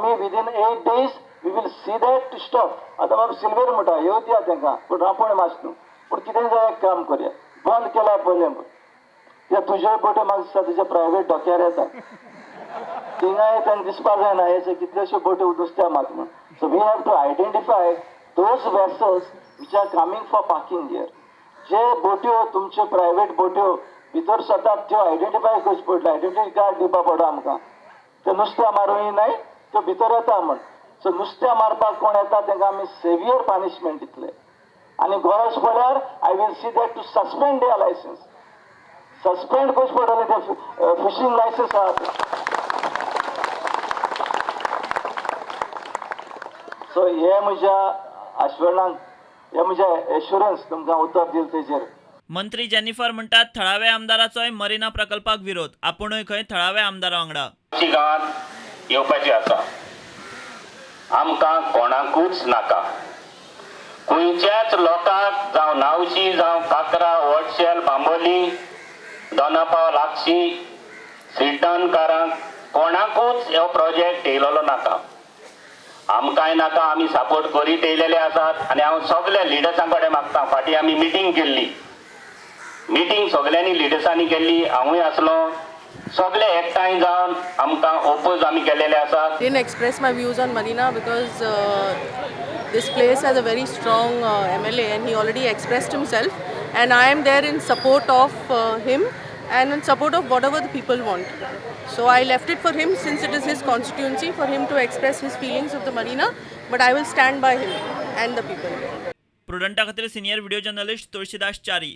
आमी within 8 days we will see that to stop. आतां बाब सिल्वेर म्हणटा येवं दिया तांकां, पूण रांपण मास न्हू, पूण कितें जाय एक काम करया, बंद केल्या पयलें कित्याक तुज्यो बोट्यो म्हाका दिसता तुज्या प्रायवेट डोक्यार येता, थिंगाय तांकां दिसपा जायना हे कितल्योश्यो बोट्यो नुस्त्या मात म्हूण. So we have to identify those vessels which are coming for parking here. जे बोट्यो तुमच्यो प्रायवेट बोट्यो भितर सरतात त्यो आयडेंटिफाय करच्यो पडटल्यो, आयडेंटिटी कार्ड दिवपा पडटा आमकां. त्यो नुस्त्या मारूंक न्हय, त्यो भितर येता म्हण. सो नुस्त्या मारपाक कोण येता तांकां आमी सेवियर पनिशमेंट दितले आनी गरज पडल्यार I will see that to suspend their licence, suspend करचें पडटलें तें फिशींग लायसन्स आहा तें. सो हे म्हज्या आश्वरणाक, हे म्हज्या एश्युरन्स तुमकां उतर दिलें तेजेर. मंत्री जेनिफर म्हणटात थळाव्या आमदाराचोय मरिना प्रकल्पाक विरोध, आपुणूय खंय थळाव्या आमदारा वांगडा. गांवांत येवपाची आसा, आमकां कोणाकूच नाका, खंयच्याच लोकांक, जावं नावशी, जावं काकरा, वडशेल, बांबोली, दोनापावल, आगशी, सिल्टनकारांक कोणाकूच हो प्रोजेक्ट येयलेलो नाका, आमकांय नाका. आमी सपोर्ट करीत येयलेले आसात आनी हांव सगल्या लिडर्सां कडेन मागता. फाटीं आमी मिटींग केल्ली, मिटींग सगल्यांनी लिडर्सांनी केल्ली, हांवूय आसलो, सगळे एकठांय जावन आमकां ओपोज आमी केलेले आसात. Didn't express my views on Marina because this place has a very strong MLA and he already expressed himself, and I am there in support of him and in support of whatever the people want. So I left it for him, since it is his constituency, for him to express his feelings of the Marina, but I will stand by him and the people. प्रुडंटा खातीर senior video journalist Tulsidas Chari.